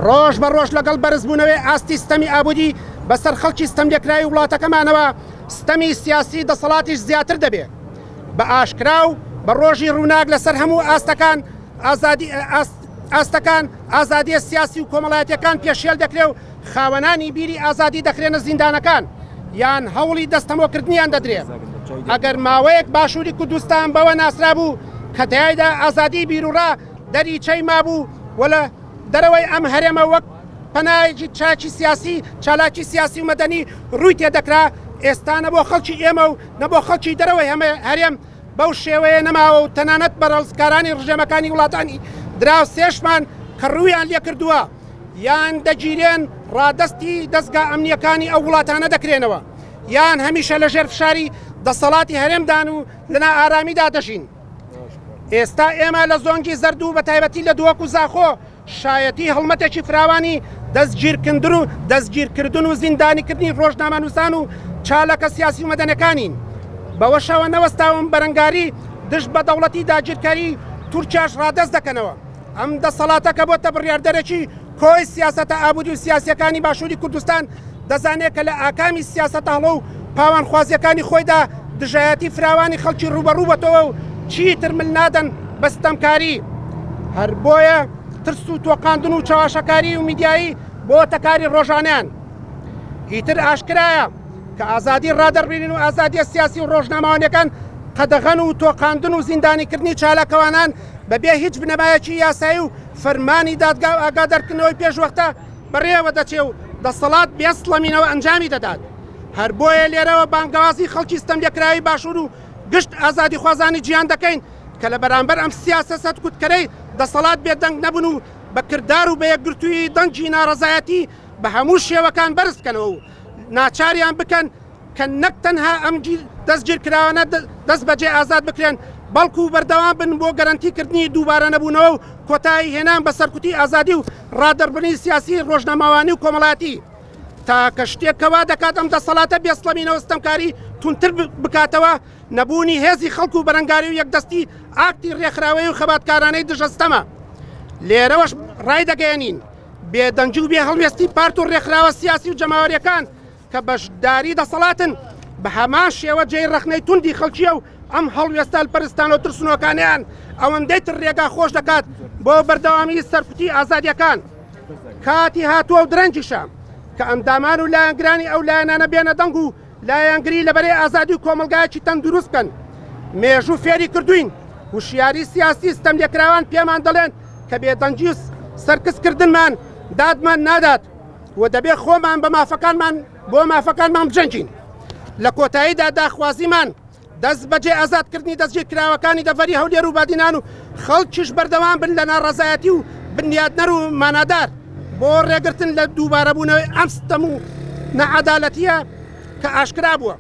ڕۆژ بە ڕۆژ لەگەڵ بەرزبوونەوەی ئاستی ستەمی ئابووری بەسەر خەڵکی ستەملێکراوی وڵاتەکەمانەوە، ستەمی سیاسی دەسەڵاتیش زیاتر دەبێ. بە ئاشکرا و بە ڕۆژی ڕووناک لەسەر هەموو ئاستەکان ئازادی ئاستەکان ئازادیە سیاسی و کۆمەڵایەتیەکان پێشێل دەکرێ و خاوەنانی بیری ئازادی دەخرێنە زیندانەکان یان هەوڵی دەستەمۆکردنیان دەدرێ. ئەگەر ماوەیەک باشووری کوردستان بەوە ناسرابوو کە تیایدا ئازادی بیروڕا دەریچەی مابوو و لە دەرەوەی ئەم هەرێمە وەک پەنایەکی چاکی سیاسی چالاکی سیاسی و مەدەنی ڕووی تێدەکرا، ئێستا نە بۆ خەڵکی ئێمە و نە بۆ خەڵکی دەرەوەی هەرێم بەو شێوەیە نەماوە و تەنانەت بەرهەڵستکارانی ڕژێمەکانی وڵاتانی دراوسێشمان کە ڕوویان لێکردووە یان دەگیرێن ڕادەستی دەزگا ئەمنییەکانی ئەو وڵاتانە دەکرێنەوە یان هەمیشە لەژێر فشاری دەسەڵاتی هەرێمدان و لە نائارامیدا دەژین. ئێستا ئێمە لە زۆنگی زەرد و بەتایبەتی لە دهۆک و زاخۆ شایەتی هەڵمەتێکی فراوانی دەستگیرکردن و دەستگیرکردن و زیندانیکردنی ڕۆژنامەنووسان و چالاکە سیاسی و مەدەنیەکانین. بەوەشەوە نەوەستاون بەرەنگاری دژ بە دەوڵەتی داگیرکەری تورکیاش ڕادەست دەکەنەوە. ئەم دەسەڵاتە کە بۆتە بڕیاردەرێکی کۆی سیاسەتە ئابووری و سیاسیەکانی باشووری کوردستان دەزانێت کە لە ئاکامی سیاسەتە هەڵە و پاوانخوازیەکانی خۆیدا دژایەتی فراوانی خەڵکی ڕووبەڕوو بەتەوە و چیتر مل نادەن بە ستەمکاری. هەر بۆیە ترس و تۆقاندن و چەواشەکاری و میدیایی بۆتە کاری ڕۆژانەیان. ئیتر ئاشکرایە کە ئازادی ڕادەربرین و ئازادیە سیاسی و ڕۆژنامەوانیەکان قەدەغەن و تۆقاندن و زیندانیکردنی چالاکوانان بەبێ هیچ بنەمایەکی یاسایی و فەرمانی دادگا و ئاگادارکردنەوەی پێشوەختە بەڕێوە دەچێ و دەسەڵات بێ سڵەمینەوە ئەنجامی دەدات. هەر بۆیە لێرەوە بانگەوازی خەڵکی ستەملێکراوی باشوور و گشت ئازادیخوازانی جیهان دەکەین کە لە بەرامبەر ئەم سیاسەتە سەرکوتکەرەی دەسەڵات بێدەنگ نەبن و بە کردار و بە یەکگرتوویی دەنگی ناڕەزایەتی بە هەموو شێوەکان بەرز بکەنەوە و ناچاریان بکەن کە نەک تەنها ئەم دەستگیرکراوانە دەستبەجێ ئازاد بکرێن، بەڵکو بەردەوام بن بۆ گەرەنتیکردنی دووبارەنەبوونەوە و کۆتایی هێنان بە سەرکوتی ئازادی و ڕادەربڕینی سیاسی، ڕۆژنامەوانی و کۆمەڵایەتی. تاکە شتێک کە وا دەکات ئەم دەسەڵاتە بێسڵەمینەوە ستەمکاری توندتر بکاتەوە، نەبوونی هێزی خەڵک و بەرەنگاری و یەکدەستی ئاکتی ڕێکخراوەیی و خەباتکارانەی دژە ستەمە. لێرەوەش ڕایدەگەیەنین، بێدەنگی و بێهەڵوێستی پارت و ڕێکخراوە سیاسی و جەماوەرییەکان کە بەشداری دەسەڵاتن، بە هەمان شێوە جێی ڕەخنەی توندی خەڵکییە و ئەم هەڵوێستە هەلپەرستانە و ترسنۆکانەیان ئەوەندەی تر ڕێگا خۆش دەکات بۆ بەردەوامیی سەرکوتی ئازادییەکان. کاتی هاتووە و درەنگیشە کە ئەندامان و لایەنگرانی ئەو لایەنانە بێنە دەنگ و لایەنگری لە بەرەی ئازادی و کۆمەڵگایەکی تەندروست بکەن. مێژوو فێری کردووین، هوشیاری سیاسی ستەملێکراوان پێمان دەڵێن کە بێدەنگی و سەرکزکردنمان دادمان نادات و دەبێت خۆمان بە مافەکانمان بۆ مافەکانمان بجەنگین. لە کۆتاییدا داخوازیمان دەست بەجێ ئازادکردنی دەستگیرکراوەکانی دەڤەری هەولێر و بادینان و خەڵکیش بەردەوام بن لە ناڕەزایەتی و بنیادنەر و مانادار بۆ ڕێگرتن لە دووبارەبوونەوەی ئەم ستەم و ناعەدالەتییە کە ئاشکرا بووە.